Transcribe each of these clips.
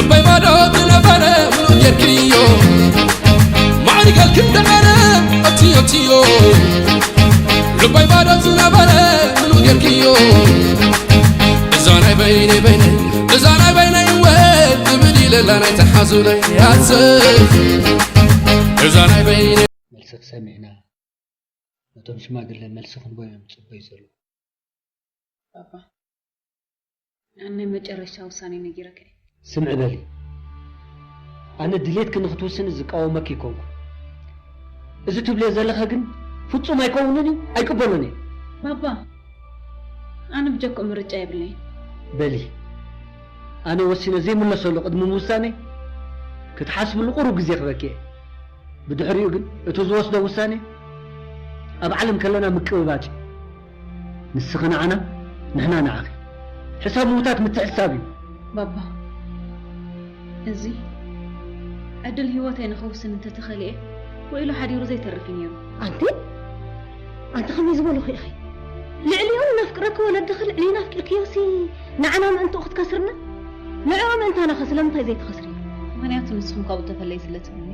ልበይ ባዶ ዝነበረ ምሉእ ጌርክዮ፣ ማዕሪገልክ እንዳቐረ፣ ኣትዮ፣ ኣትዮ። ልበይ ባዶ ዝነበረ ምሉእ ጌርክዮ፣ እዛ ናይ በይነይ በይነይ፣ እዛ ናይ በይነይ እወ፣ እብል ኢለላ ናይ ተሓዙለይ ኣሰብ፣ እዛ ናይ በይነይ። መልስኺ ሰሚዕና፣ ነቶም ሽማግለ መልሲ ክንቦ እዮም ዝጽበዩ ዘለዉ። ባባ፣ ኣነ ናይ መጨረሻ ውሳኔ ነጊረካ እየ። ስምዒ በሊ፣ ኣነ ድሌትኪ ንኽትውስኒ ዝቃወመኪ ኣይኮንኩ። እዚ ትብልዮ ዘለኺ ግን ፍጹም ኣይከውንን እዩ፣ ኣይቅበሎን እየ። ባባ፣ ኣነ ብጀክኡ ምርጫ የብለይን። በሊ፣ ኣነ ወሲነ ዘይምለሰሉ ቅድሚ ምውሳነይ ክትሓስብሉ ቁሩብ ግዜ ክበኪ እየ። ብድሕሪኡ ግን እቲ ዝወስዶ ውሳኔ ኣብ ዓለም ከለና ምቅብባጭ እዩ። ንስኺ ንዓና፣ ንሕና ንዓኺ። ሕሳብ ምውታት ምትሕስሳብ እዩ። ባባ፣ እዚ ዕድል ህይወተይ ንኽውስን እንተተኸሊኤ፣ ውዒሉ ሓዲሩ ዘይተርፍ እዩ ነይሩ። ኣንቲ፣ ኣንቲ ከመይ ዝበልኹ ኢኺ? ልዕሊኡ ነፍቅረኪ ወለድኺ ልዕሊ ናፍቂርክዮሲ ንዓና ምእንትኡ ክትከስርና? ንዕኦም እንታናኸ ስለምንታይ ዘይትኸስሪ? ምኽንያቱ ንስኹም ካብኡ ተፈለይ ስለ ትብሉኒ።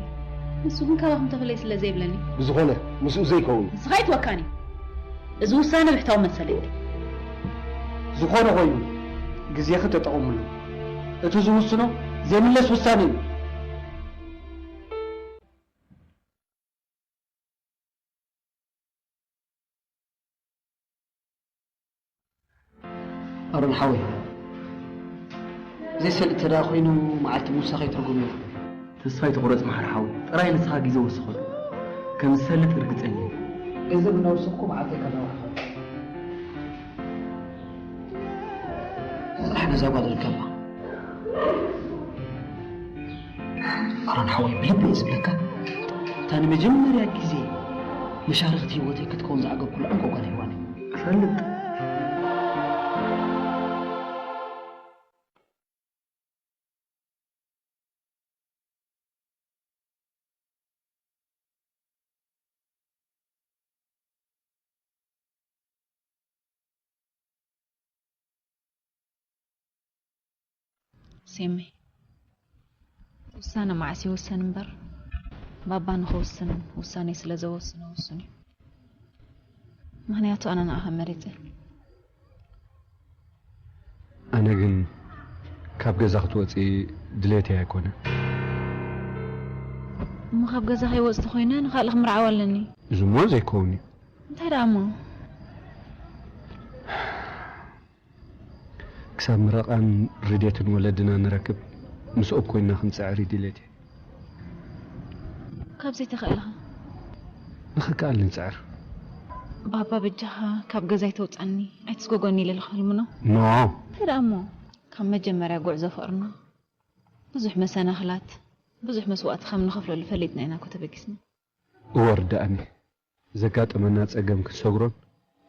ንስኹም ካባኹም ተፈለይ ስለ ዘይብለኒ። ብዝኾነ፣ ምስኡ ዘይከውን። ንስኻ ኣይትወካኒ። እዚ ውሳነ ብሕታዊ መሰለይ እዩ። ዝኾነ ኮይኑ፣ ግዜኺ ተጠቐምሉ። እቲ ዝውስኖ ዘይምለስ ውሳነ እዩ። ኣሮን ሓወይ፣ ዘይሰልጥ ተደኣ ኮይኑ መዓልቲ ምውሳኸይ ትርጉም የብሉን። ተስፋ ኣይትቑረጽ መሓር ሓወይ፣ ጥራይ ንስኻ ግዜ ወስኸሉ። ከም ዝሰልጥ ርግጸኛ እየ። ገንዘብ እናወሰኽኩ መዓልተይ ከናውሕ። ጥራሕ ነዛ ጓል ርከባ። ኣሮን ሓወይ፣ ብልቢ እየ ዝብለካ። እታ ንመጀመርያ ግዜ መሻርኽቲ ህይወተይ ክትከውን ዝዓገብኩላ እንኮ ጓል ሄዋን እያ። እፈልጥ። ሴመይ፣ ውሳነ መዓስ ይውሰን እምበር፣ ባባ ንኽውስን ውሳኔ ስለ ዘወስኖ ውሱን እዩ። ምኽንያቱ ኣነ ንዓኻ መሪጸ። ኣነ ግን ካብ ገዛ ክትወጺ ድሌተይ ኣይኮነን። እሞ ካብ ገዛ ከይወጽ ተኾይነ ንኻልእ ክምርዓው ኣለኒ። እዚ እሞ ዘይከውን እዩ። እንታይ ደኣ እሞ? ክሳብ ምረቓን ርዴትን ወለድና ንረክብ፣ ምስኦም ኮይንና ክንጽዕር እዩ ድሌተይ። ካብ ዘይተኻእለኻ? ንኽከኣል ንጽዕር። ባባ በጃኻ ካብ ገዛይ ተውጻኒ፣ ኣይትስጎጎኒ ኢለ ልኽልምኖ። ኖ። እንታይ ደኣ እሞ? ካብ መጀመርያ ጉዕዞ ፍቕርና ብዙሕ መሰናኽላት፣ ብዙሕ መስዋእቲ ከም ንኸፍለሉ ፈሊጥና ኢና እኮ ተበጊስና። እወ ርድኣኒ። ዘጋጠመና ጸገም ክንሰግሮን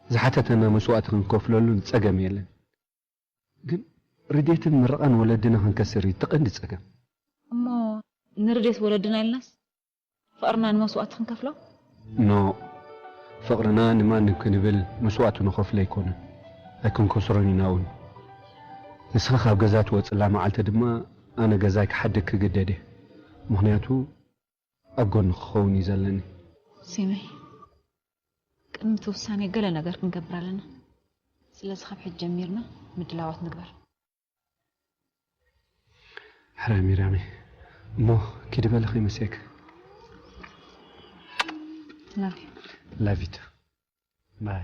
ዝሓተተና መስዋእቲ ክንከፍለሉን ጸገም የለን። ግን ርዴትን ምርቓን ወለድና ክንከስር እዩ እቲ ቀንዲ ጸገም። እሞ ንርዴት ወለድና ኢልናስ ፍቕርና ንመስዋእቲ ክንከፍሎ? ኖ፣ ፍቕርና ንማንም ክንብል መስዋእቲ ንኸፍሎ ኣይኮነን፣ ኣይክንከስሮን ኢና እውን። ንስኻ ካብ ገዛ ትወጽላ መዓልቲ ድማ ኣነ ገዛይ ክሓድግ ክግደድ እየ። ምኽንያቱ ኣብ ጎኒ ክኸውን እዩ ዘለኒ። ሲመይ፣ ቅድሚ እቲ ውሳኔ ገለ ነገር ክንገብር ኣለና። ስለዚ ካብ ሕጂ ጀሚርና ምድላዋት ንግበር። ሕራይ ሚራሚ፣ እሞ ኪዲ በለ ከይመሴክ። ላቭ ዩ። ላቭ ዩ ቱ። ባይ።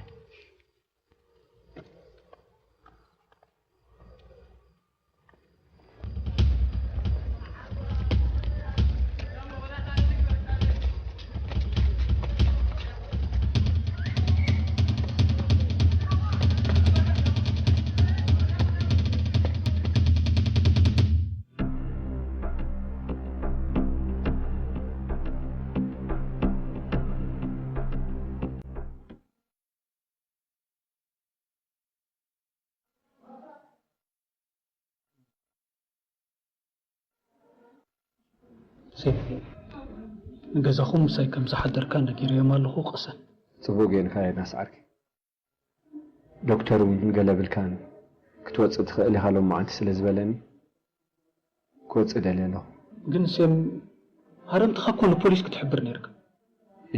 ሴፍ፣ ንገዛኹም ምሳይ ከም ዝሓደርካ ነጊረዮም ኣለኹ፣ ቅሰን። ጽቡቕ ጌርካ የናስዓርኪ። ዶክተር እውን ገለ ብልካን ክትወጽእ ትኽእል ኢኻ ሎም መዓልቲ ስለ ዝበለኒ፣ እኮ ክወፅእ ደልየ ኣለኹ። ግን ሴም፣ ሃረምትኻ እኮ ንፖሊስ ክትሕብር ነይርካ።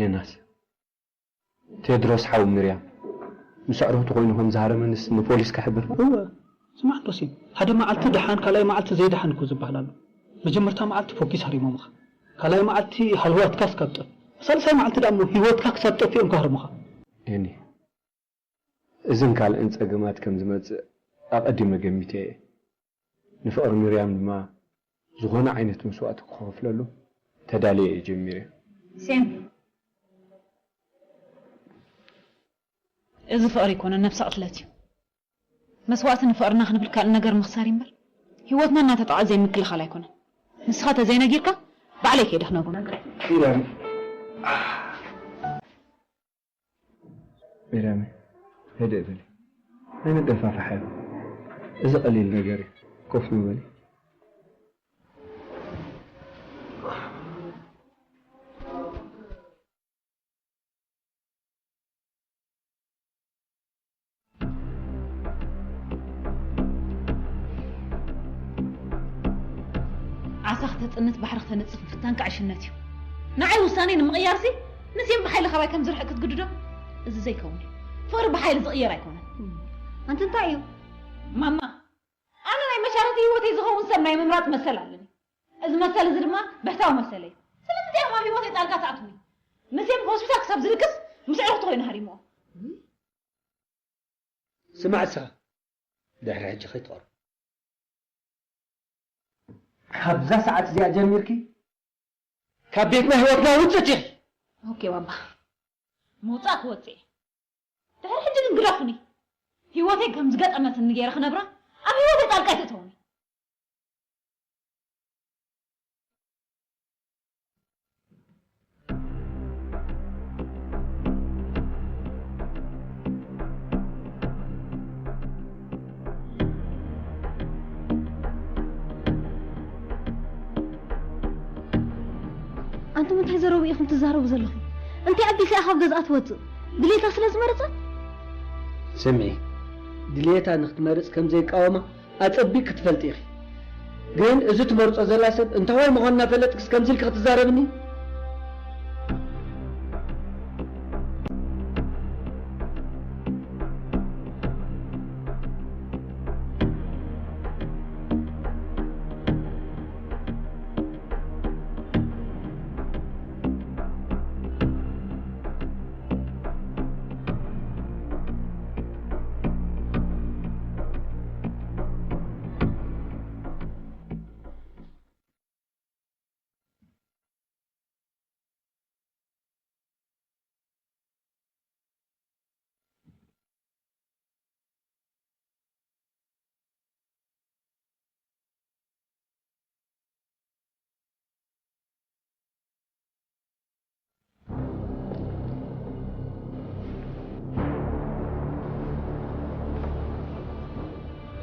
ዮናስ፣ ቴድሮስ ሓው ምርያም ምስ ኣዕሩኽቱ ኮይኑ ከም ዝሃረመንስ ንፖሊስ ክሕብር? እወ፣ ስማዕ እንዶ ሴም፣ ሓደ መዓልቲ ደሓን ካልኣይ መዓልቲ ዘይደሓን እኮ ዝበሃል ኣሎ። መጀመርታ መዓልቲ ፎኪስ ሃሪሞምኻ፣ ካልኣይ መዓልቲ ሃልዋትካ እስካብ ጠፍ፣ ሳልሳይ መዓልቲ ደኣ እሞ ህይወትካ ክሳብ ጠፊኦም ክሃርሙኻ። ዮኒ፣ እዝን ካልእን ጸገማት ከም ዝመጽእ ኣቐዲመ ገሚተ እየ። ንፍቕሪ ምርያም ድማ ዝኾነ ዓይነት መስዋእቲ ክኸፍለሉ ተዳልየ እየ ጀሚረ። ሴም፣ እዚ ፍቕሪ ኣይኮነን፣ ነብሰ ቅትለት እዩ። መስዋእቲ ንፍቕርና ክንብል ካልእ ነገር ምኽሳር እዩ እምበር፣ ህይወትና እናተጠቕዐ ዘይምክልኻል ኣይኮነን። ንስኻ ተዘይነጊርካ፣ ባዕለይ ከይደ ክነግሮ። ኪዳን፣ ሜዳመ፣ ህድእ በሊ። ኣይንደፋፋሓዮ። እዚ ቀሊል ነገር እዩ። ኮፍ ንበሊ። ዓሳ ክተጽንት ባሕሪ ክተንጽፍ ምፍታንካ ዕሽነት እዩ። ንዓይ ውሳኔ ንምቕያርሲ ንሴም ብሓይሊ ካባይ ከም ዝርሕቅ ክትግድዶ? እዚ ዘይከውን እዩ። ፍቕሪ ብሓይሊ ዝቕየር ኣይኮነን። ኣንቲ እንታይ እዩ? ማማ፣ ኣነ ናይ መሻርኽቲ ህይወተይ ዝኸውን ሰብ ናይ ምምራጽ መሰል ኣለኒ። እዚ መሰል እዚ ድማ ብሕታዊ መሰለይ እዩ። ስለምንታይ ኢኹም ኣብ ህይወተይ ጣልቃ ትኣትዉኒ? ንሴም ሆስፒታል ክሳብ ዝድቅስ ምስ ኣዕሩኽቱ ኮይኑ ሃሪምዎ። ስማዕ እስኻ፣ ድሕሪ ሕጂ ከይትቐርቦ። ካብዛ ሰዓት እዚኣ ጀሚርኪ ካብ ቤትና ህይወትና ውፅእ ኢኺ። ኦኬ ባባ፣ ምውፃእ ክወፅእ እየ። ድሕሪ ሕጂ ግን ግደፉኒ። ህይወተይ ከም ዝገጠመትኒ ገይረ ክነብራ ኣብ ህይወተይ ጣልቃ ኣይትእተውኒ። ኣንቱም እንታይ ዘረቡ ኢኹም ትዛረቡ ዘለኹም? እንታይ ኣቢልካ ኢኻ ካብ ገዝኣ ትወጽእ? ድሌታ ስለ ዝመረጸት? ስምዒ፣ ድሌታ ንክትመርጽ ከም ዘይቃወማ ኣጸቢቅ ክትፈልጢ ኢኺ። ግን እዚ ትመርጾ ዘላ ሰብ እንታዋይ ምዃኑ እናፈለጥክስ ከምዚ ኢልኪ ክትዛረብኒ?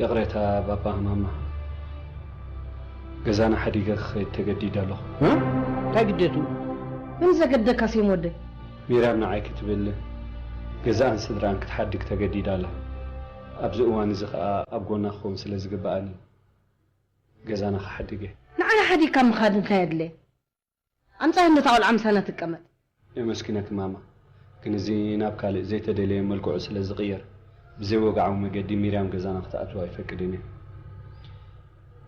ይቕሬታ ባባ ማማ፣ ገዛና ሓዲገ ክኸይድ ተገዲደ ኣለኹ። እንታይ ግዴቱ? ምን ዘገደካ ሴም ወደይ? ሚራም ንዓይ ክትብል ገዛኣን ስድራኣን ክትሓድግ ተገዲዳ ኣላ። ኣብዚ እዋን እዚ ኸኣ ኣብ ጎና ክኸውን ስለ ዝግብኣኒ ገዛና ክሓድግ እየ። ንዓና ሓዲግካ ምኻድ እንታይ ኣድለየ? ኣምጻያ ነታ ቆልዓ ምሳና ትቀመጥ። የመስግነኪ ማማ፣ ግን እዚ ናብ ካልእ ዘይተደለየ መልክዑ ስለ ዝቕየር ብዘይ ወግዓዊ መገዲ ሚርያም ገዛና ክትኣትው ኣይፈቅድን እየ።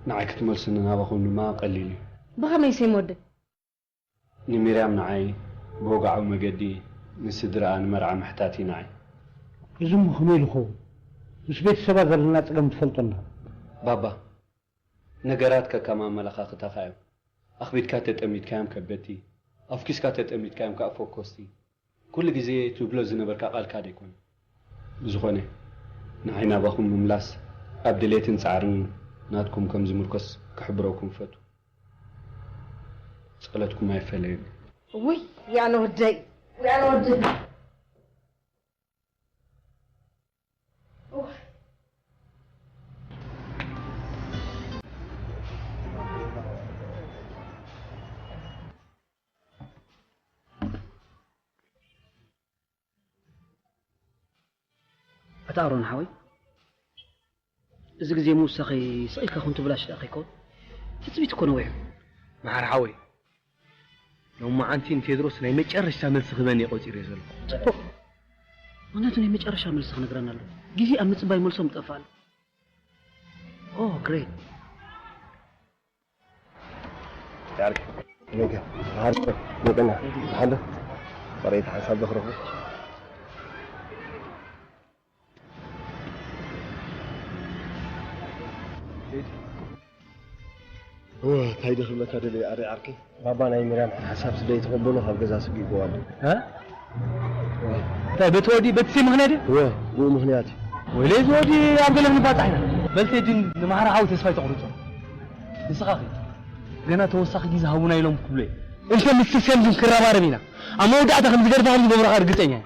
ንዓይ ክትመልሱኒ ናባኹም ድማ ቀሊል እዩ። ብኸመይ ሴም ወደይ? ንሚርያም ንዓይ ብወግዓዊ መገዲ ንስድርኣ ንመርዓ ምሕታት እዩ ንዓይ። እዚ እሞ ከመይ ኢሉ ክኸውን? ምስ ቤተሰባ ዘለና ጸገም ትፈልጦ ኣለኻ። ባባ፣ ነገራት ከከም ኣመለኻኽታኻ እዮም። ኣኽቢድካ ተጠሚትካዮም ከበድቲ፣ ኣፍኲስካ ተጠሚትካዮም ከኣ ፈኮስቲ። ኩሉ ግዜ ትብሎ ዝነበርካ ቃልካ ደይኮነ። ብዝኾነ፣ ንዓይ ናባኹም ምምላስ ኣብ ድሌትን ጻዕርን ናትኩም ከም ዝምርኮስ ክሕብረኩም እፈቱ። ጸሎትኩም ኣይፈለየኒ። ውይ ያነ ወደይ፣ ያነ ወደይ። ኣታ ኣሮን ሓወይ፣ እዚ ግዜ ምውሳኺ ስቕ ኢልካ ኮን ትብላሽ ደኣ ከይከውን? ትጽቢት እኮ ነዊሑ። መሓር ሓወይ፣ ሎማዓንቲ ንቴድሮስ ናይ መጨረሽታ መልሲ ክህበኒ እየ ቆጺረ ዘለኹ። ጽቡቕ። ምኽንያቱ ናይ መጨረሻ መልሲ ክነግረና ኣሎ። ግዜ ኣብ ምጽባይ መልሶም ይጠፍእ ኣሎ። ኦ፣ ግሬት። ያርክ፣ ነገ፣ መሓር፣ መቀና፣ ሓንዶ፣ መሬት ሓንሳብ ዘኽረኹ። እወ፣ እንታይ ዶ ክብለካ ደልየ ኣደ ዓርከይ? ባባ ናይ ሚርያም ሓሳብ ስለ ዘይተቐበሎ ካብ ገዛ ስጒግዎ ኣሎ። እ? እንታይ በቲ ወዲ፣ በቲ ሲ ምኽንያት ድዩ? እወ፣ ብኡ ምኽንያት እዩ። ወይለይ እዚ ወዲ ኣብ ገለ ክንባጻሕ ኢና። በል ቴዲ ንመሓሪ ሓው ተስፋ ኣይተቑርጾ። ንስኻ ኸ ገና ተወሳኺ ግዜ ሃቡና ኢሎም ክብሉ እዮም። እንተ ምስ ሴምስን ክረባረብ ኢና። ኣብ መወዳእታ ከም ዝገድፋ ከም ዝገብረኻ ርግጸኛ እየ።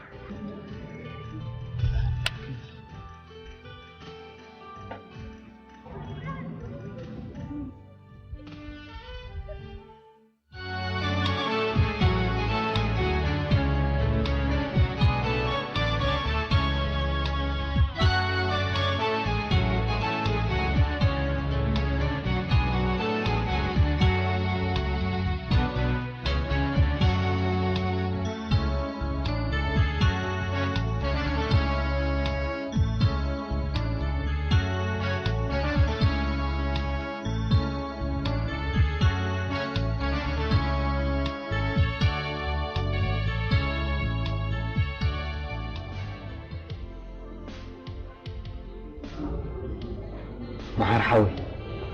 መሓር ሓወይ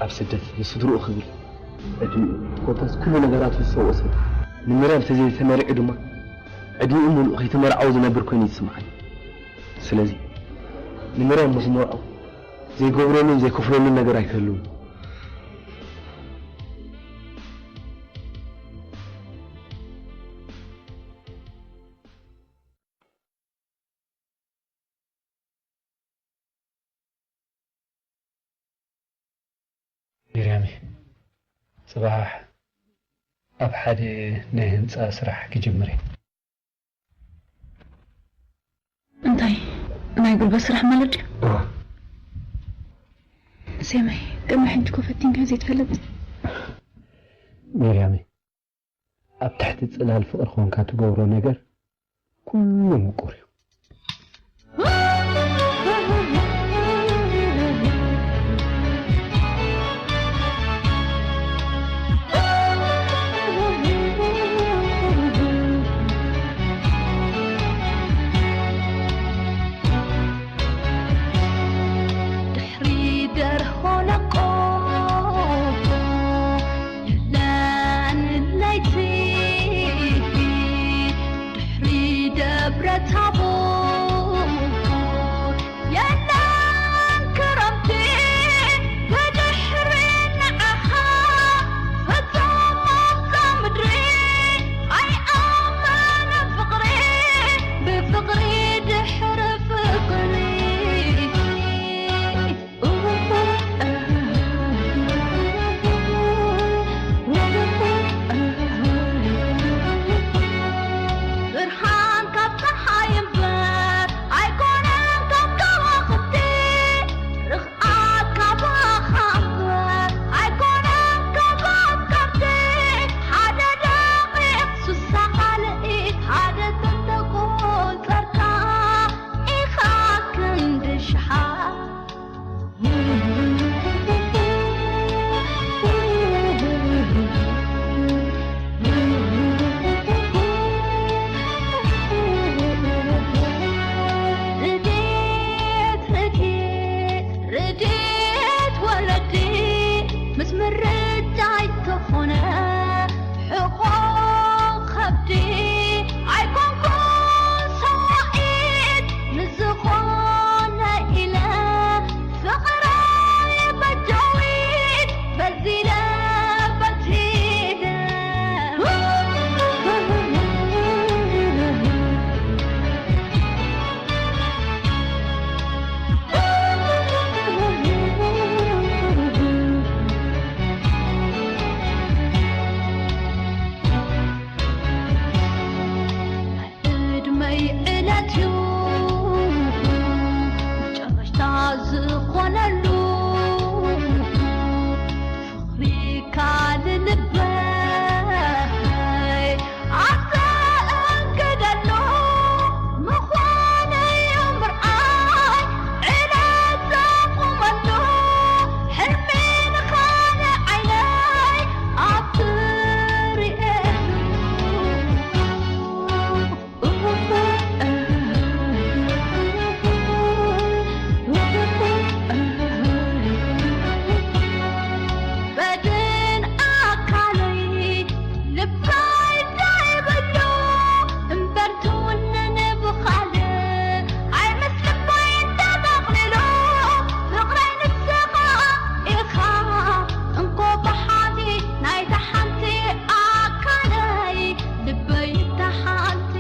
ኣብ ስደት ንስድርኡ ክብል ዕድሚኡ ኮታስ ኩሉ ነገራቱ ዝሰውኦ ሰብ፣ ንምርያም ተዘይተመርዒ ድማ ዕድሚኡ ሙሉእ ከይተመርዓወ ዝነብር ኮይኑ ይስምዓኒ። ስለዚ ንምርያም ምስ መርዖ ዘይገብረሉን ዘይከፍለሉን ነገር ኣይክህልውን። ሚርያመይ፣ ጽባሕ ኣብ ሓደ ናይ ህንጻ ስራሕ ክጅምር እየ። እንታይ፣ ናይ ጉልበት ስራሕ ማለት ድዩ? እወ። ሴመይ፣ ቅድሚ ሕጂ እኮ ፈቲንካዮ ዘይትፈልጥ። ሚርያመይ፣ ኣብ ትሕቲ ጽላል ፍቕሪ ኮንካ ትገብሮ ነገር ኩሉ ምቁር እዩ። ድሕሪ ደርሆ ለቆ የለን ለይቲ፣ ድሕሪ ደብረ ታቦር የለን ክረምቲ፣ ብድሕሪ ንዓኻ ፍጹም ኣብዛ ምድሪ ኣይኣምንን ፍቕሪ፣ ብፍቕሪ ድሕሪ ፍቕሪ። ብርሃን ካብ ጸሓይ እምበር ኣይኮነን ካብ ከዋኽብቲ፣ ርኽኣት ካብ ኣኻ እምበር ኣይኮነን ካብ ኣፍቀርቲ። ሓደ ደቒቕ ሱሳ ካልእ ሓደ ተተቖጸርካ ኢኻ ክንዲ ሽሓት። ርድየት፣ ርድየት፣ ርድየት ወለዲ ምስ ምርጫይ ተኾነ ሕቖ ከብዲ ኣይኮንኩን ሰዋኢት ንዝኾነ ኢለ ፍቕረይ በጃዊት በዚለ በቲለ። ካልእ ልበይ ኣስተእንግደሉ ምዃነዮ ምርኣይ ዕለት ዘቑመሉ ሕልሚ ንኻልእ ዓይነይ ኣብቲ ርእየሉ። በድን ኣካለይ ልበይ ደይብሉ እምበር ትውንን ብኻልእ ኣይ ምስ ልበይ ተጠቕሊሉ ፍቕረይ ንስኻ ኢኻ እንኮ ብሓንቲ ናይታ ሓንቲ ኣካለይ ልበይ እታ ሓንቲ።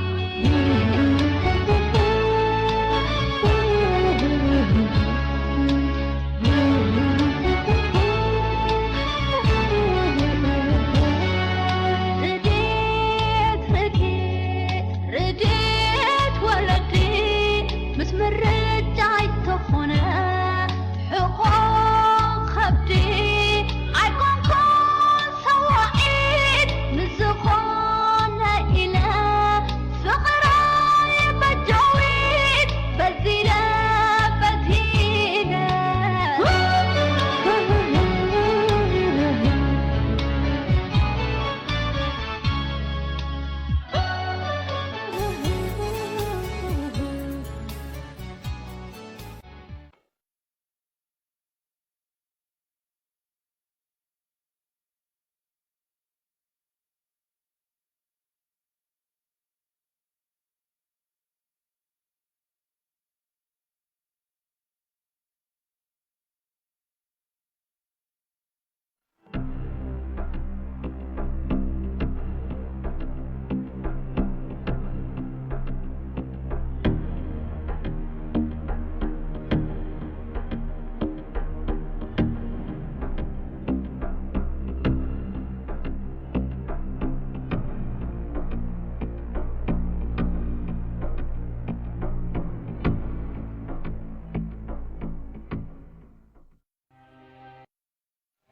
ርድየት፣ ርድየት፣ ርድየት ወለዲ ምስ ምርጫይ ተኾነ ሕቖ ከብዲ ኣይኮንኩን ሰዋኢት ንዝኾነ ኢለ ፍቕረይ በጃዊት በዚለ በዚለ።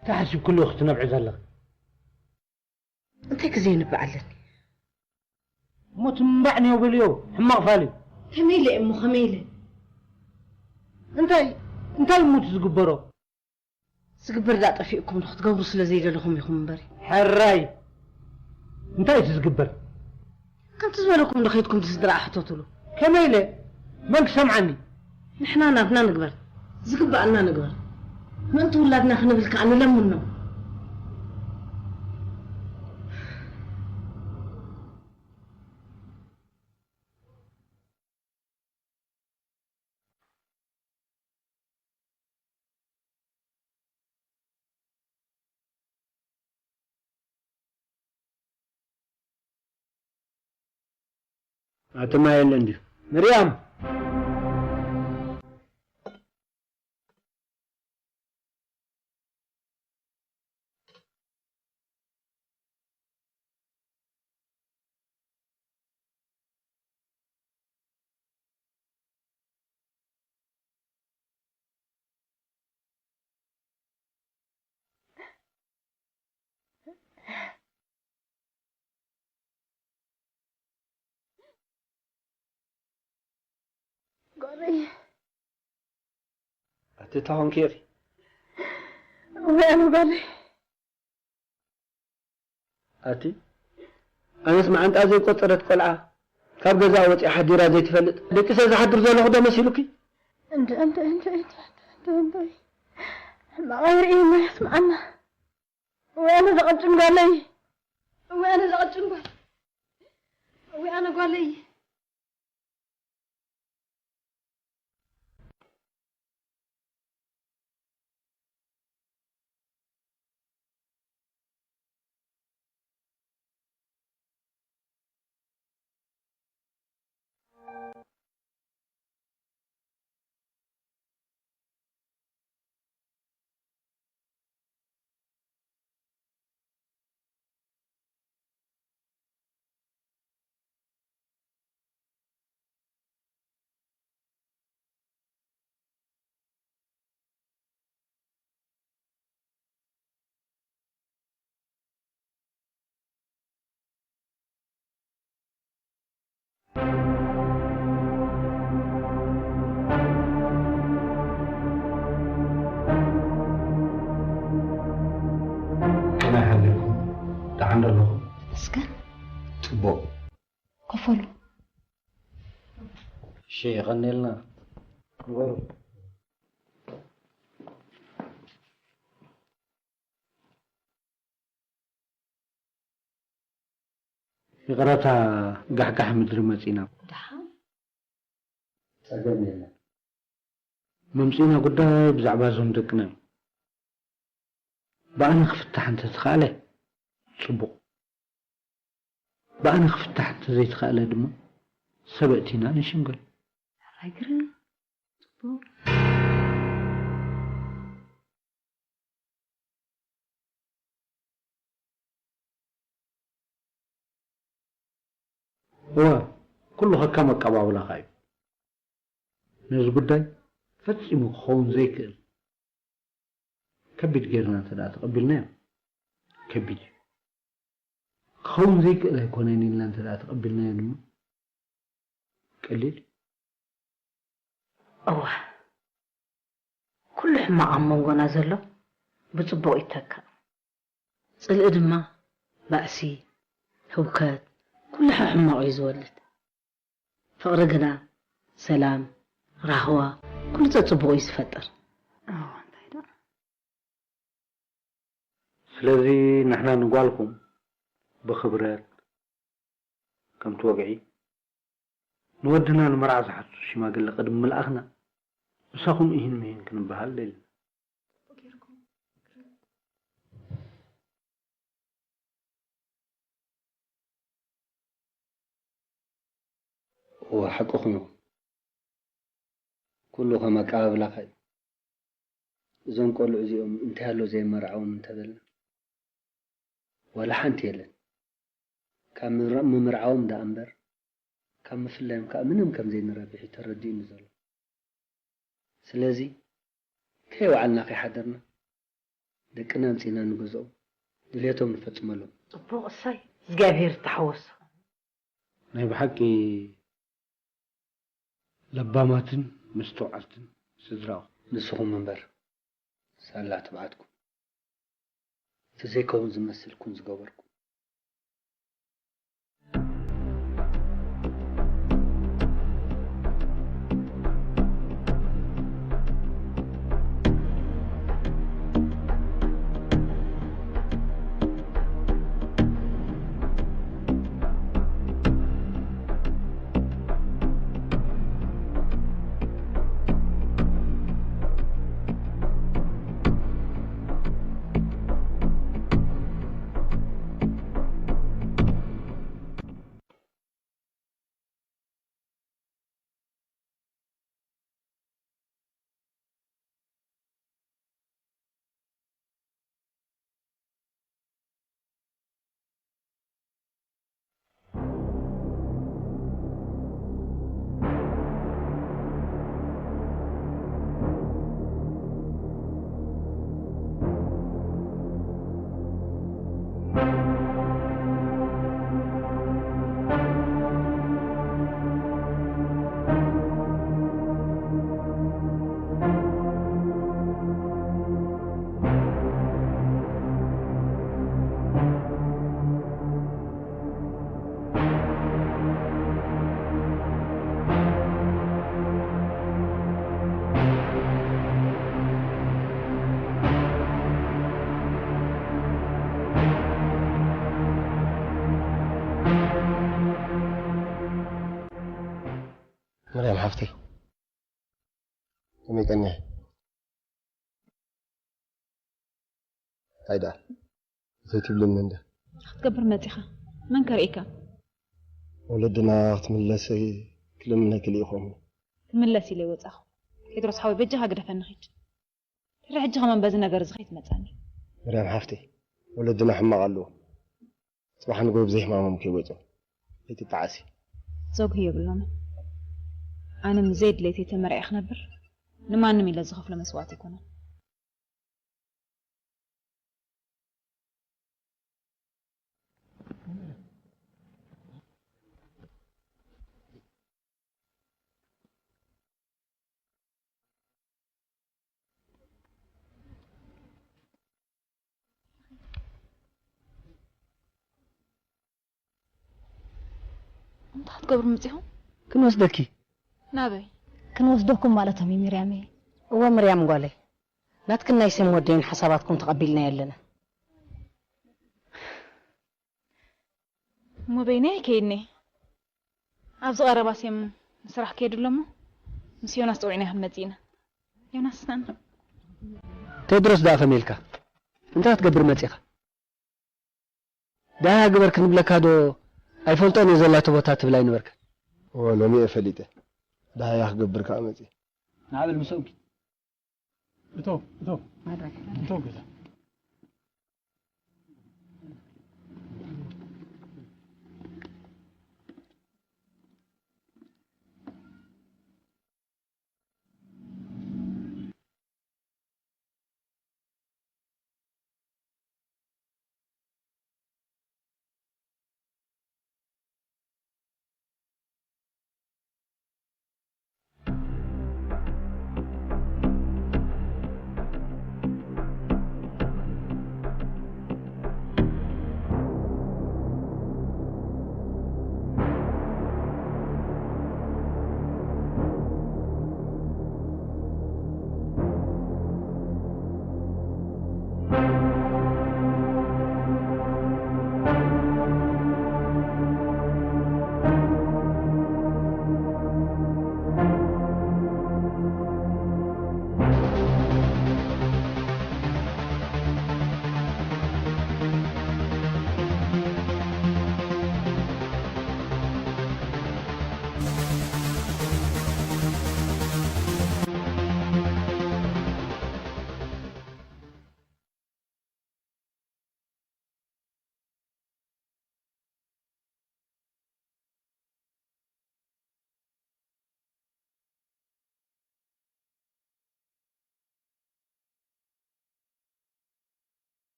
እንታይ ሓሲብክሉ ክትነብዒ ዘለኺ? እንታይ ግዜ ይንባዕ ኣለኒ? እሞ ትንባዕ ንዮ በልዮ፣ ሕማቕ ፋል እዩ። ከመይ ኢለ እሞ፣ ከመይ ኢለ? እንታይ፣ እንታይ እሞ እቲ ዝግበሮ? ዝግበር ደኣ ጠፊእኩም ዶ ክትገብሩ ስለ ዘይደለኹም ኢኹም እምበሪ። ሕራይ፣ እንታይ እቲ ዝግበር? ከምቲ ዝበለኩም ዶ ከይድኩም እቲ ስድራ ሕተቱሉ? ከመይ ኢለ? መን ክሰምዓኒ? ንሕና ናትና ንግበር። ዝግበኣና ንግበር። ምእንቲ ውላድና ክንብል ከኣ ንለምኖ። ኣቲ ማይ የለን ድዩ? ምርያም! ጓለይ። ኣቲ እንታይ ኾንኪ ኢኺ? ወይ ኣነ ጓለይ። ኣቲ ኣነስ መዓንጣ ዘይቆጸረት ቆልዓ ካብ ገዛ ወፂኣ ሓዲራ ዘይትፈልጥ ደቂሰ ዝሓድር ዘለኹ ዶ መሲሉኪ? እንደ እንደ እንደ እንደ እንደ እንደ ሕማቕ ኣይርእየና የስምዓና። ወይ ኣነ ዘቐጭን ጓለይ። ወይ ኣነ ዘቐጭን ጓል። ወይ ኣነ ጓለይ። ኣለኹ። እስከ ጽቡቕ። ከፈሉ። እሺ፣ የቐንየልና። ንበሩ። ይቕረታ፣ ጋሕጋሕ ምድሪ መጺና። ደሓን? ጸገም የለን። መምጺና ጉዳይ ብዛዕባ እዞም ደቅና እዩ። ብኣነ ክፍታሕ እንተተኻእለ ጽቡቕ። ብኣነ ክፍታሕ እንተዘይተኻእለ ድማ ሰብ ኣእቲና ንሽምግል። ሕራይ ግርም። ጽቡቕ። እወ፣ ኩሉ ከካም ኣቀባብላኻ እዩ። ነዚ ጉዳይ ፈጺሙ ክኸውን ዘይክእል ከቢድ ጌርና እንተ ደኣ ተቐቢልናዮ፣ ከቢድ እዩ። ክኸውን ዘይክእል ኣይኮነን ኢልና እንተ ደኣ ተቐቢልናዮ ድማ፣ ቀሊል እዩ። እወ፣ ኩሉ ሕማቕ ኣብ መንጎና ዘሎ ብጽቡቕ ይተካእ። ጽልኢ ድማ ባእሲ፣ ህውከት፣ ኩሉ ሕማቕ እዩ ዝወልድ። ፍቕሪ ግና ሰላም፣ ራህዋ፣ ኩሉ ጸጽቡቑ እዩ ዝፈጥር። ኣዎ፣ እንታይ ደኣ? ስለዚ ንሕና ንጓልኩም ብኽብረት፣ ከምቲ ወግዒ፣ ንወድና ንመርዓ ዝሓቱ ሽማግለ ቅድሚ ምልኣኽና፣ ምሳኹም እሂን ምሂን ክንበሃል ደሊና። እወ፣ ሓቅኹም ኢኹም። ኩሉ ከም ኣቀባብላኻ እዩ። እዞም ቆልዑ እዚኦም እንታይ ኣሎ ዘይመርዓዎም እንተበልና፣ ዋላ ሓንቲ የለን። ካብ ምር-፣ ምምርዓዎም ደኣ እምበር፣ ካብ ምፍላዮም ከኣ ምንም ከም ዘይንረብሕ እዩ ተረዲኡኒ ዘሎ። ስለዚ፣ ከይወዓልና ከይሓደርና፣ ደቅና ኣምጺእና ንገዝኦም፣ ድልየቶም ንፈጽመሎም። ጽቡቕ፣ እሰይ፣ እግዚኣብሔር ይተሓወሶ። ናይ ብሓቂ ለባማትን ምስትውዓልትን ስድራኹም። ንስኹም እምበር፣ ሳላ ትብዓትኩም። እቲ ዘይከውን ዝመስልኩም ዝገበርኩም። መርያም ሓፍተይ፣ ከመይ ቀኒኺ? እንታይ ደኣ? እንታይ ትብልኒ እንደ? ክትገብር መጺኻ? መን ከርእየካ? ወለድና ክትምለሰይ ክልምነኪ ልኢኾምኒ። ክምለስ ኢለ ይወጻኹ። ቴድሮስ ሓወይ፣ በጃኻ ግደፈኒ ኺድ። ድሕሪ ሕጂ ከማን በዚ ነገር እዚ ከይትመጻኒ። መርያም ሓፍተይ፣ ወለድና ሕማቕ ኣለዎ። ጽባሕ ንግሆ ብዘይ ሕማሞም ከይወጹ። ኣይትጠዓሲ። ዘጉሂ የብሎምን። ኣነ ምስ ዘየድልየተይ ተመርዕየ ክነብር ንማንም ኢለ ዝኸፍሎ መስዋእቲ ኣይኮነን። እንታይ ክትገብሩ መጺኹም? ክንወስደኪ። ናበይ? ክንወስደኩም ማለቶም እዩ፣ ሚርያመይ። እወ፣ ምርያም ጓለይ። ናትክን ናይ ሴም ወደይን ሓሳባትኩም ተቐቢልና ኣለና። እሞ በይነይ ኣይከይድን እየ። ኣብዚ ቀረባ ሴም ንስራሕ ከይዱ ኣሎ እሞ፣ ምስ ዮናስ ጸዊዕና ክንመጽእ ኢና። ዮናስ፣ ና ንኸድ። ቴድሮስ ደኣ ከመይ ኢልካ? እንታይ ክትገብር መጺኻ? ደሃያ ግበር ክንብለካ ዶ ኣይፈልጦን እየ ዘላቶ ቦታ ትብል ኣይነበርካ? እወ፣ ሎሚ እየ ፈሊጠ። ደሃያ ክገብር ከኣ መጺአ። ንዓ በል ምስኦም ኪድ። እቶ፣ እቶ፣ እቶ ገዛ።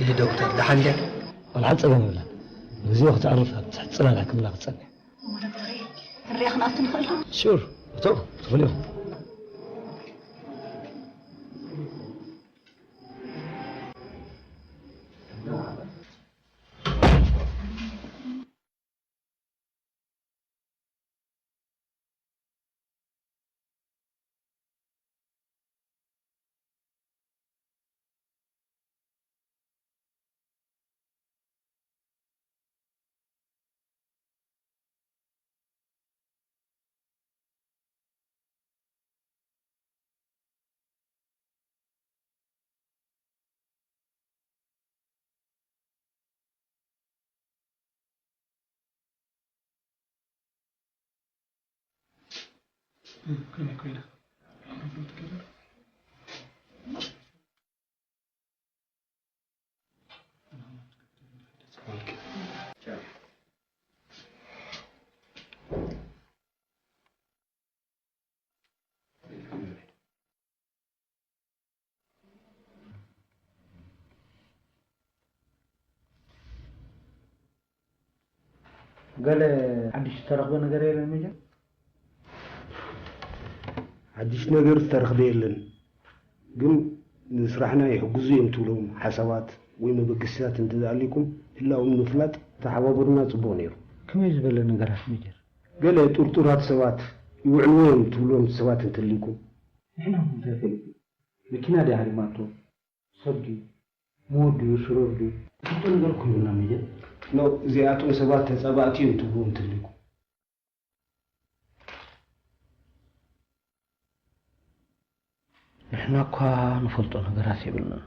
ኢሊ ዶክተር፣ ደሓን ድያ? ቆልዓ ጸገም የብላን። ንግዜኡ ክትዕርፍ ኣብ ትሕቲ ጽላል ሕክምና ክትጸንሕ። እሞ ዶክተር፣ ክንሪኣ ክንኣቱ ንኽእል ዶ? ሹር፣ እቶ፣ ትኽእሉ ኢኹም። ከመይ ኮይና? ገለ ሓድሽ ዝተረኽበ ነገር የለን ሜጀር? ሓድሽ ነገር ዝተረኽበ የለን፣ ግን ንስራሕና ይሕግዙ እዮም ትብሎም ሓሳባት ወይ መበገሲታት እንተዝኣልዩኩም ህላዎም ንምፍላጥ ተሓባበሩና ጽቡቕ ነይሩ። ከመይ ዝበለ ነገራት ሜጀር? ገለ ጥርጡራት ሰባት ይውዕልዎ እዮም ትብሎም ሰባት እንተልዩኩም። ንሕና እንታይ ፈሊጡ? መኪና ድያ ሃሪማቶ? ሰብ ድዩ? ምዉት ድዩ? ሽሩር ድዩ? ትፈልጦ ነገር እኮ የብልናን ሜጀር። ኖ፣ እዚኣቶም ሰባት ተጻባእቲ እዮም ትብሉ እንተሊኩም። ንሕና እኳ ንፈልጦ ነገራት የብልናን።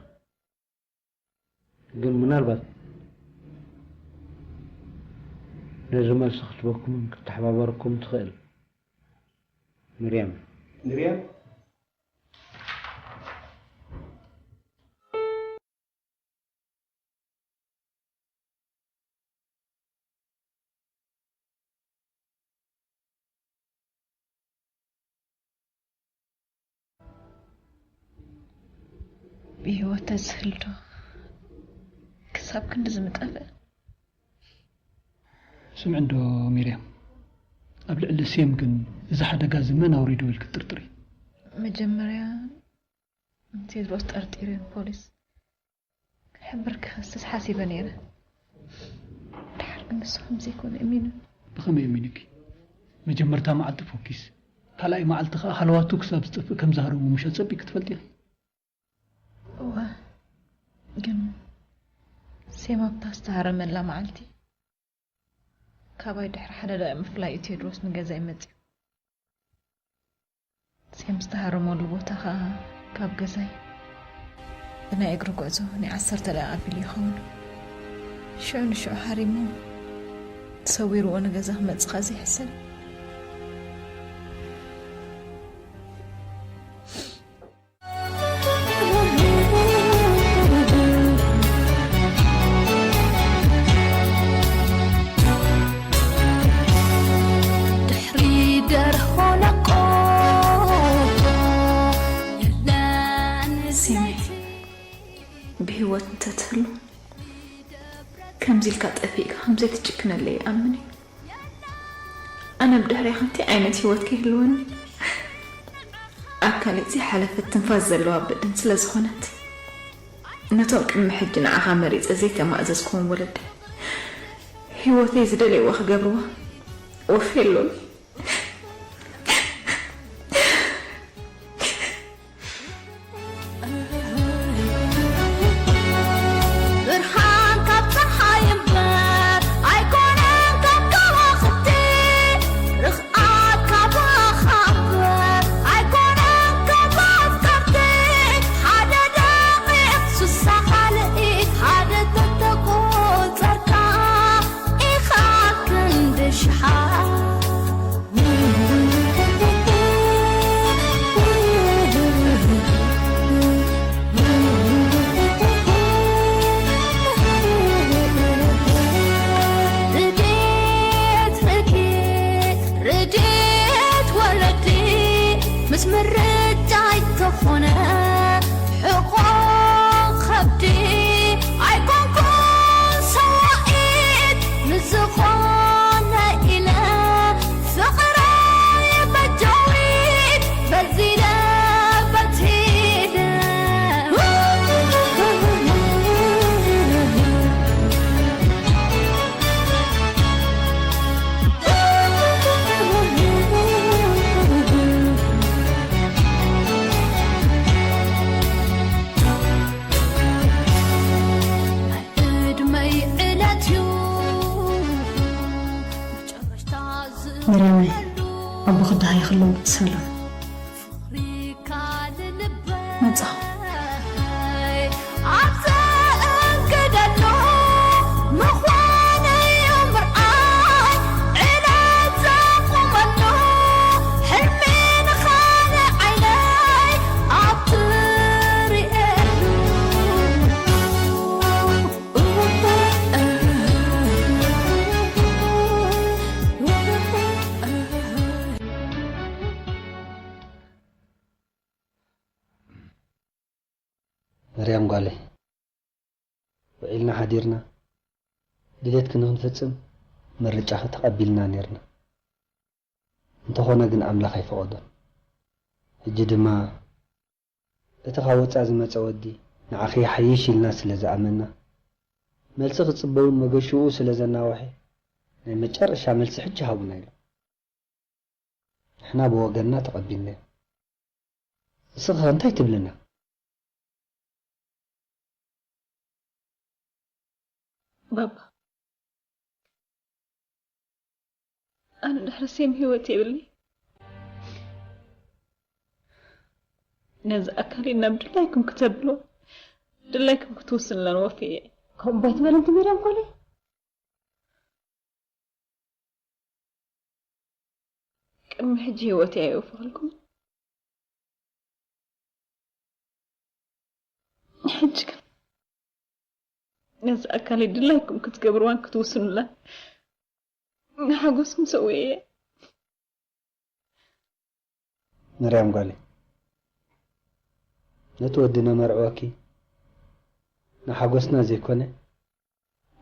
ግን ምናልባት ነዚ መልሲ ክትበኩምን ክተሓባበረኩም ትኽእል ምርያም። ምርያም? ብህይወት ተዝህሉ ዶ ክሳብ ክንድዚ ምጠፍእ? ስምዒ እንዶ ሚርያም፣ ኣብ ልዕሊ ሴም ግን እዚ ሓደጋ እዚ መን ኣውሪድዎ ኢልኪ ትጥርጥሪ? መጀመርያ ንቴድሮስ ጠርጢረ ንፖሊስ ክሕብር ክኸስስ ሓሲበ ነይረ። ድሓር ግን ንሱ ከም ዘይኮነ እሚኑ። ብኸመይ እሚኑኪ? መጀመርታ መዓልቲ ፎኪስ፣ ካልኣይ መዓልቲ ከኣ ሃለዋቱ ክሳብ ዝጠፍእ ከም ዝሃረሞ ምሽ ኣጸቢቂ ትፈልጢ ኢኺ። እወ፣ ግን ሴም ኣብታ ዝተሃረመላ መዓልቲ ካባይ ድሕሪ ሓደ ደቂቕ ምፍላይ እዩ ቴድሮስ ንገዛይ መጺኡ። ሴም ዝተሃረመሉ ቦታ ኸኣ ካብ ገዛይ ብናይ እግሪ ጉዕዞ ናይ ዓሰርተ ደቂቕ ኣቢሉ ይኸውን። ሽዑ ንሽዑ ሃሪሙ ተሰዊርዎ ንገዛ ክመጽእ ኸኣ ዘይሕሰብ። ድሕሪ ደርሆ ለቆ የለን። ሲሚ፣ ብህይወት እንተትህሉ ከምዚ ኢልካ ጠፊእካ ከም ዘይትጭክነለይ ይኣምን እየ። ኣነ ብድሕሪኻ እንታይ ዓይነት ህይወት ከይህልወኒ? ኣካለይ ዘይሓለፈት ትንፋስ ዘለዋ በድን ስለ ዝኾነት፣ ነቶም ቅድሚ ሕጂ ንዓኻ መሪጸ ዘይተማእዘዝክዎም ወለዲ፣ ህይወተይ ዝደለይዎ ክገብርዋ ወፍየሎም። ብርሃን ካብ ጸሓይ እምበር ኣይኮነን ካብ ከዋኽብቲ፣ ርኽኣት ካብ ኣኻብ ኣይኮነን ካብ ኣፍቀርቲ። ሓደ ደቂቕ ሱሳ ካልእ፣ ሓደ ተተቆጸርካ ኢኻ ክንዲ ሽሓት። ርድኤት፣ ርድኤት፣ ርድኤት ወለዲ ምስ ምርጫይ ተኾነ፣ ሕቖ ከብዲ ኣይኮንኩን ሰዋኢት፣ ንዝኾነ ኢለ ፍቕረይ በጃዊት፣ በዚለ በቲለ። ዕድመይ ዕለት እዩ መጨረሽታ መርያመይ፣ ዝብለሉ ኣቦኺ ደሃይ ክለውጥ ሰላም። ፍቕሪካ ልልበይ መጻኹ። ኣብ ዘእንግደሉ ምዃነይ ምርኣይ ዕለት ዘቑመሉ ሕልሚ ንኻልእ ዓይነይ ኣብ ትርእየሉ። መርያም ጓለይ፣ ውዒልና ሓዲርና ድሌትኪ ንኽንፍጽም ምርጫኺ ተቐቢልና ኔርና። እንተኾነ ግን ኣምላኽ ኣይፈቐዶን። ሕጂ ድማ እቲ ካብ ወጻኢ ዝመጸ ወዲ ንዓኺ ይሓይሽ ኢልና ስለ ዝኣመንና፣ መልሲ ክጽበውን መገሽኡ ስለ ዘናውሐ፣ ናይ መጨረሻ መልሲ ሕጂ ሃቡና ኢሉ። ንሕና ብወገንና ተቐቢልናዮ። ንስኺ ኸ እንታይ ትብልና? ባባ፣ ኣነ ድሕሪ ሴም ህይወት የብለይ። ነዚ ኣካለይ ናብ ድላይኩም ክተብሎ፣ ድላይኩም ክትውስንለን ወፍየ። ከምኡ ባይትበል እንተ መርያም ጓለይ። ቅድሚ ሕጂ ህይወተይ ኣየውፈኹልኩምን። ሕጂ ግን ነዚ ኣካለይ ድላይኩም ክትገብርዋን ክትውስኑላን ንሓጎስኩም ሰውየ እየ። መርያም ጓለይ፣ ነቲ ወዲ ነመርዕወኪ ንሓጎስና ዘይኮነ፣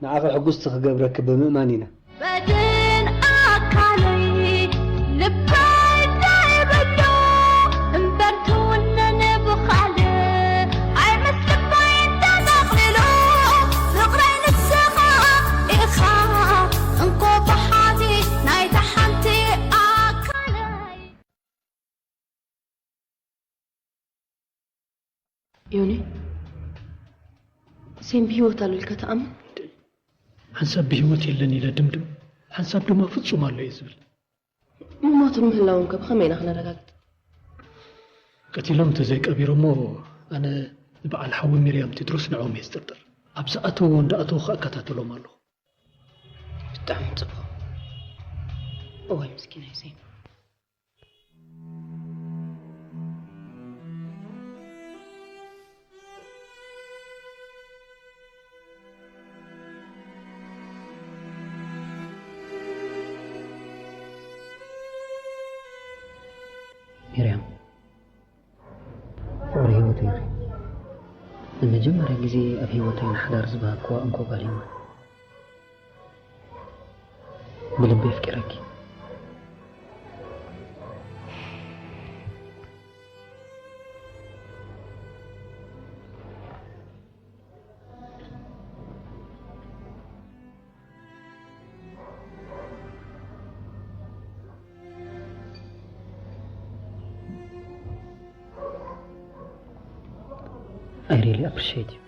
ንዓኺ ሕጉስቲ ክገብረኪ ብምእማን ኢና። በድን ዮኒ፣ ሴም ብህይወት ኣሎ ኢልካ ትኣምን? ሓንሳብ ብህይወት የለን ኢለ ድምድም፣ ሓንሳብ ድማ ፍጹም ኣሎ እየ ዝብል። ምሞትን ምህላውን ከ ብኸመይ ኢና ክነረጋግጽ? ቀቲሎም እንተዘይቀቢሮሞ፣ ኣነ ንበዓል ሓዊ ሚርያም ቴድሮስ ንዕኦም እየ ዝጥርጥር። ኣብ ዝኣተውዎ እንዳኣተው ክከታተሎም ኣለኹ። ብጣዕሚ ጽቡቕ። እዋይ ምስኪናይ ሴም። ሚርያም፣ ፍቕሪ ህይወተይ ኢኺ። ንመጀመርያ ግዜ ኣብ ህይወተይ ንሓዳር ዝባህግክዋ እንኮ ጓል እያ። ብልቢ የፍቅረኪ። I really appreciate you.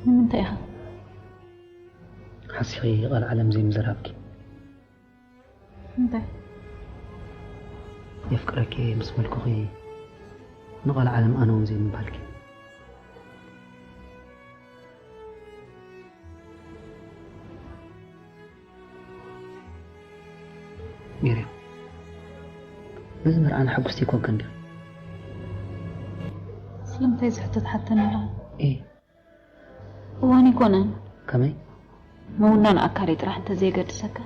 ንምንታይ ኢኻ? ሓሲኺ ቃል ዓለም ዘይምዝራብኪ። እንታይ? የፍቅረኪ ምስ በልኩኺ ንቓል ዓለም ኣነ እውን ዘይምባልኪ። ሚርያም፣ በዚ መርዓና ሕጉስቲ ኣይኮንክን ዲኺ? ስለምንታይ ዝሕቶ ትሓተኒ ኣለኻ? እይ። እዋን ኣይኮነን። ከመይ? ምውናን ኣካለይ ጥራሕ እንተዘየገድሰካ፣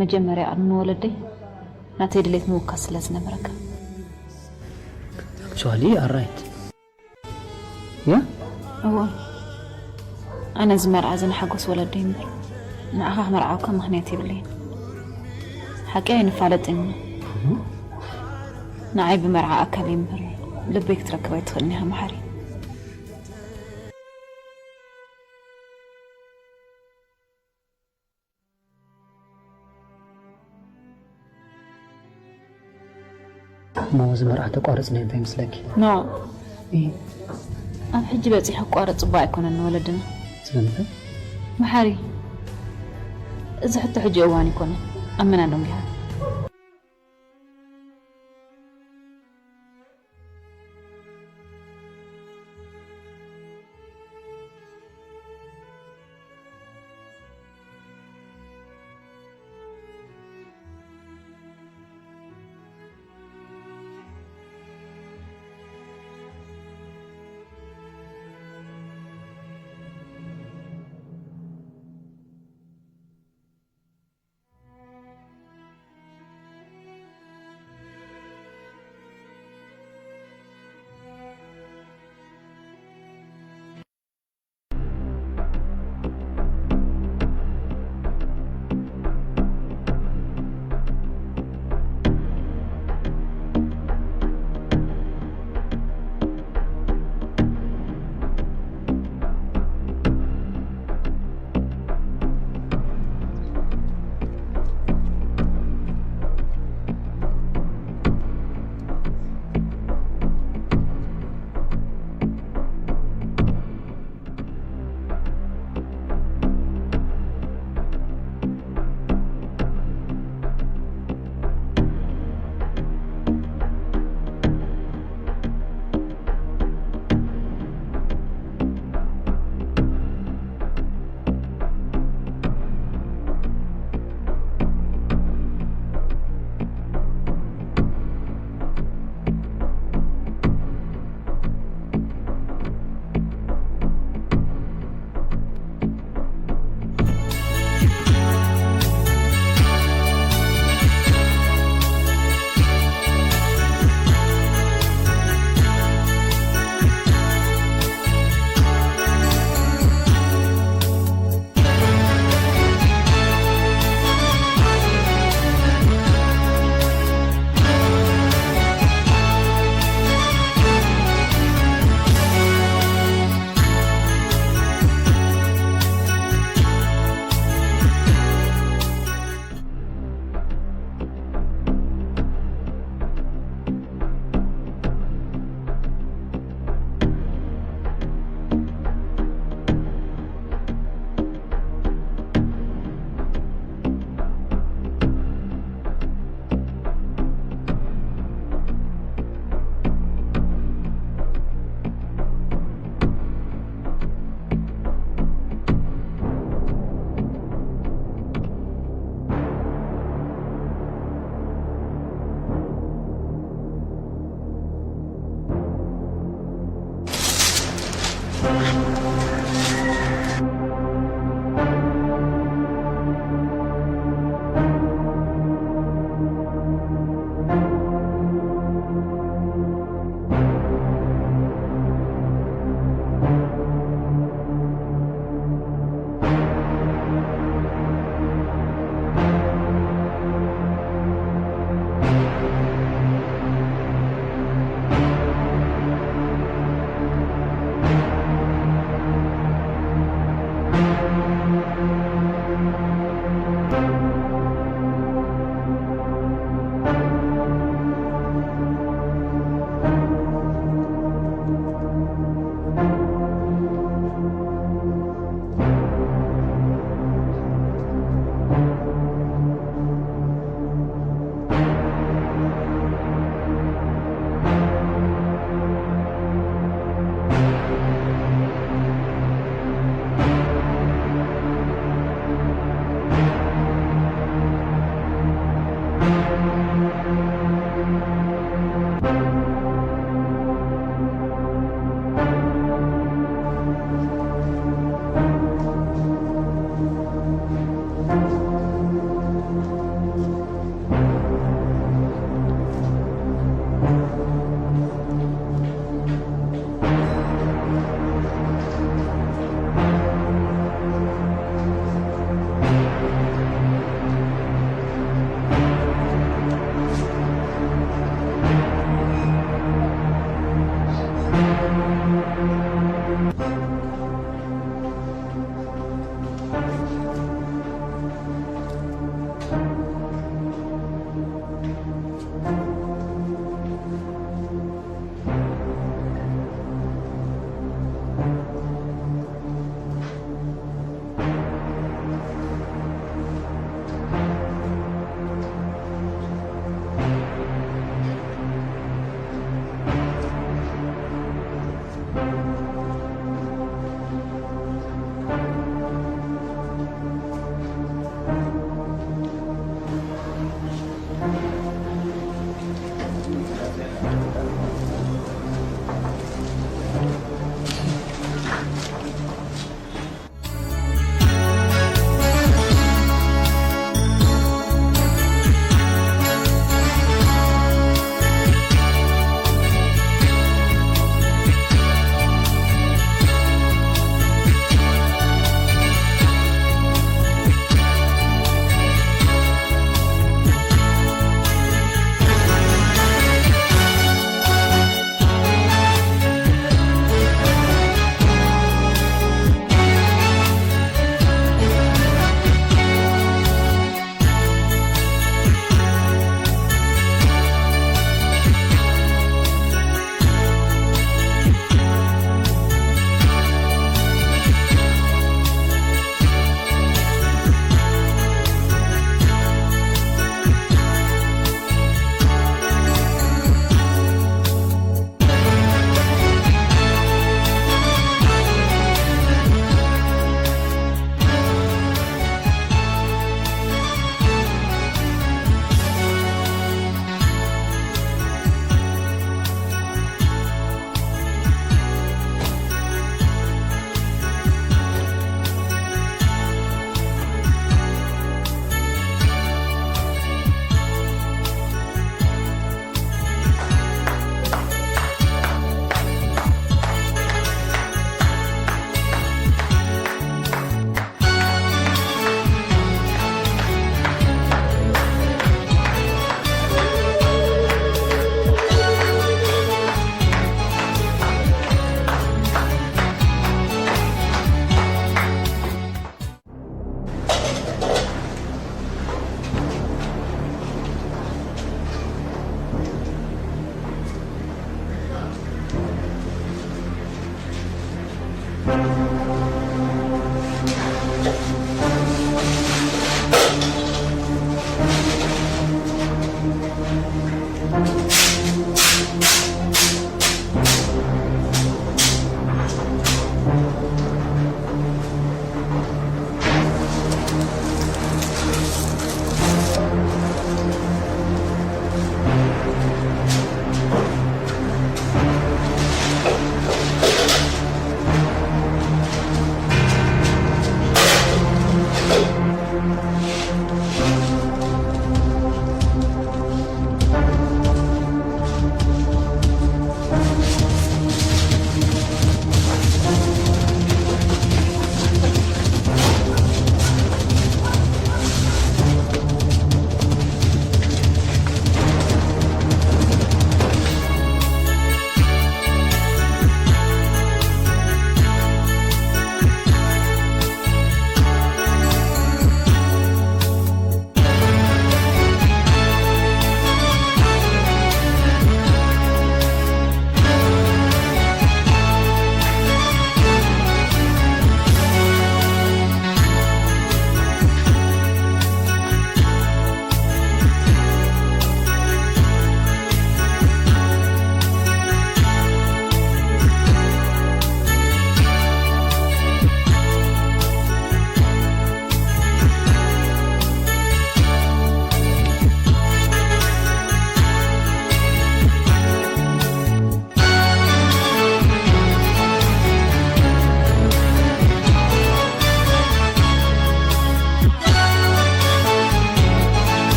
መጀመርያ ቅድሚ ወለደይ ናተይ ድሌት ምውካስ ስለ ዝነበረካ። Actually, you are right. ያ? እወ። ኣነ እዚ መርዓ እዚ ንሓጎስ ወለደይ እምበር፣ ንዓኻ ክመርዓውካ ምኽንያት የብለይን። ሓቂ ኣይንፋለጥን ኢና። ንዓይ ብመርዓ ኣካለይ እምበር፣ ልበይ ክትረክብ ኣይትኽእልን ኢኻ መሓሪ። እሞ እዚ መርዓ ተቋርጽናዮ እንታይ ይመስለኪ? ኖ። እይ። ኣብ ሕጂ በጺሑ ክቋረጽ ጽቡቕ ኣይኮነን ንወለድና። ስለምንታይ? መሓሪ፣ እዚ ሕቶ ሕጂ እዋን ኣይኮነን። ኣብ መና ደንጊኻ?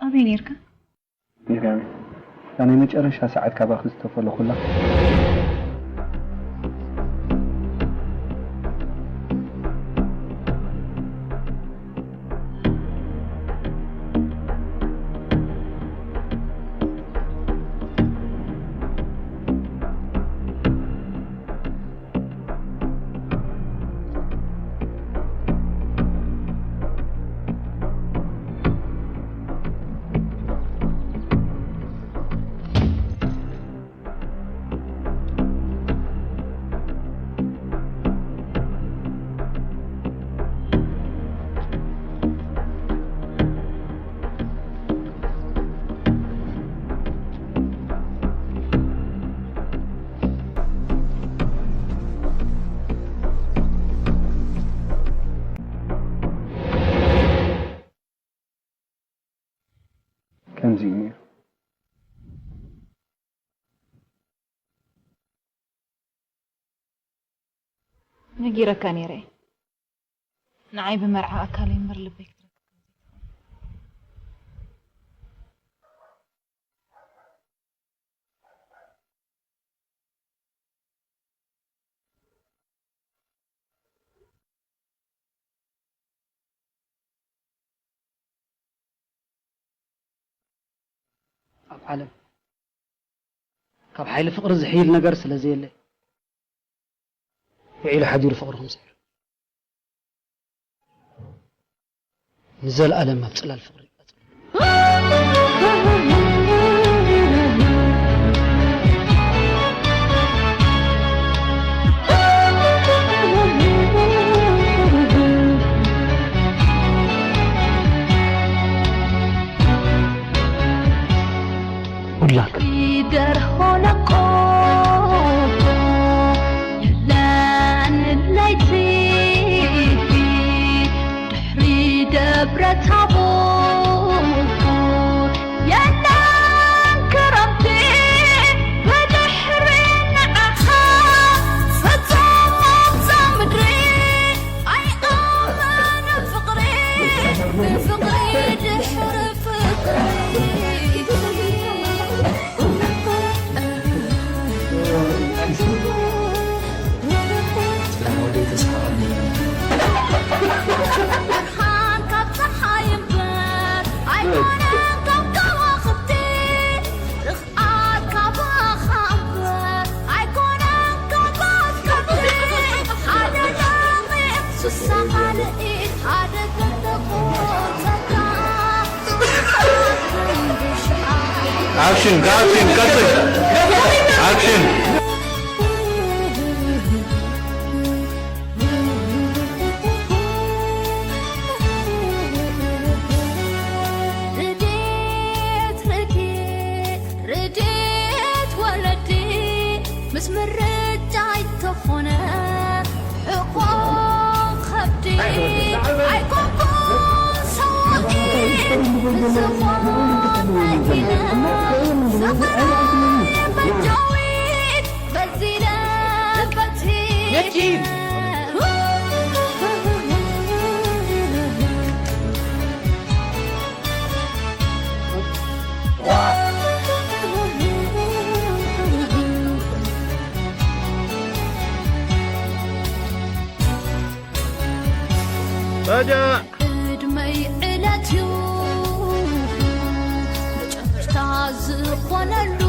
ኣበይ ነርካ? ቢንያሚን፣ እታ ናይ መጨረሻ ሰዓት ካባኺ ዝተፈለኹላ። ከምዚ እዩ ነይሩ። ነጊረካ ነይረ። ንዓይ ብመርዓ ኣካለይ እምበር ልበይ ክትረክብ ከም ዘይትኽእል። ኣብ ዓለም ካብ ሓይሊ ፍቕሪ ዝሕይል ነገር ስለ ዘየለ፣ ውዒሉ ሓዲሩ ፍቕርኹም ስዒሩ። ንዘለኣለም ኣብ ጽላል ፍቕሪ ይቀጽል። ኩላክ። ይደርሆ ለቆ የለን ለይቲ ድሕሪ ደብረ ታቦር የለን ክረምቲ ብድሕሪ ንዓኻ ፈጸሙ ኣብዛ ምድሪ ኣይኣመነ ፍቕሪ ብፍቕሪ ድሕሪ ፍቕሪ ብርሃን ካብ ጸሓይ እምበር ኣይኮነን ካብ ከዋኽብቲ ርኽኣት ካባኻ እምበር ኣይኮነን ካብ ኣፍቀርቲ ሓደ ደቒቕ ስሳ ካልእ ኢድ ሓደ ከተቆጸካ ኣክሽን፣ ኣክሽን፣ ቀጽል። ኣክሽን። ርድኤት፣ ርድኤት፣ ርድኤት ወለዲ ምስ ምርጫ ኣይተኾነ ሕቆ ከብዲ ኣይኮንኩን ሰዋኢ ብዝኾነ ኢለ ፍቕረይ በጃዊት በዚለ በቲ በጃ ዕድመይ ዕለት እዩ መጨረሽታ ዝኾነሉ